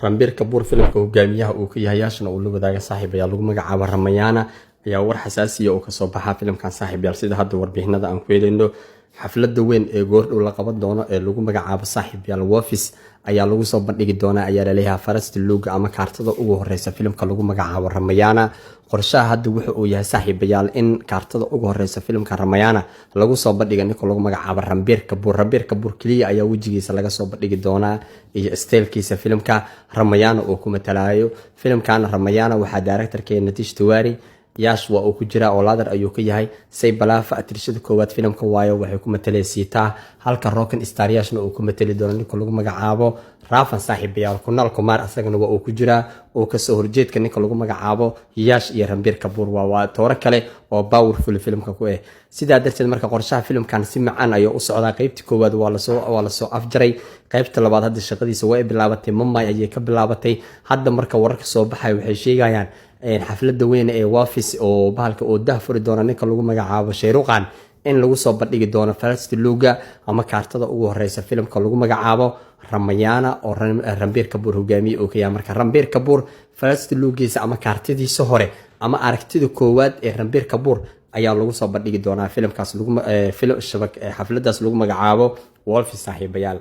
Ranbir Kapoor filimka hogaamiyaha uu ka yahay, Yashna uu la wadaaga, saaxiibayaal, lagu magacaabo Ramayana ayaa war xasaasiya oo kasoo baxaa filimkan, saaxiibayaal. Sida hadda warbixinada aan ku helayno, xafladda weyn ee goordhow la qaban doono ee lagu magacaabo, saaxiibayaal, Wolfs ayaa lagu soo bandhigi doonaa ayaa laleeyahay first look ama kaartada ugu horeysa filimka lagu magacaabo Ramayana. Qorshaha hadda wuxa uu yahay, saaxiibayaal, in kaartada ugu horeysa filimka Ramayana lagu soo bandhiga ninka lagu magacaabo Ranbir Kapoor. Ranbir Kapoor keliya ayaa wejigiisa laga soo bandhigi doonaa iyo style-kiisa filimka Ramayana uu ku matalayo. Filimkan Ramayana waxaa directorkeena Nitesh Tiwari, Yash waa uu ku jiraa oo laadar ayuu ka yahay. Say Balaafa atirshada koowaad filimka waayo, waxay ku matalee Siitaa, halka rocking star Yashna uu ku matali doono ninka lagu magacaabo Ravan. Saaxiibayaal, Kunal Kumar asagana waa uu ku jiraa oo kasoo horjeedka ninka lagu magacaabo Yash iyo Ranbir Kapoor. Waa tooro kale oo powerful filimka ku ah. Sidaa darteed marka qorshaha filimkan si macaan ayuu u socdaa. Qeybta koowaad waa lasoo afjaray. Qeybta labaad hadda shaqadiisa way bilaabatay, Mumbai ayay ka bilaabatay. Hadda marka wararka soo baxaya waxay sheegayaan xafladda weyn ee Wolfs oo bahalka oo dah furi doona ninka lagu magacaabo Shah Rukh Khan in lagu soo bandhigi doono first look-ga ama kaartada ugu horeysa filimka lagu magacaabo Ramayana oo Ranbir Kapoor hogaamiye oo ka yahay. Marka Ranbir Kapoor first look-giisa ama kaartadiisa hore ama aragtida koowaad ee Ranbir Kapoor ayaa lagu soo bandhigi doonaa filimkaas, xafladaas lagu magacaabo Wolfs, saaxiibayaal.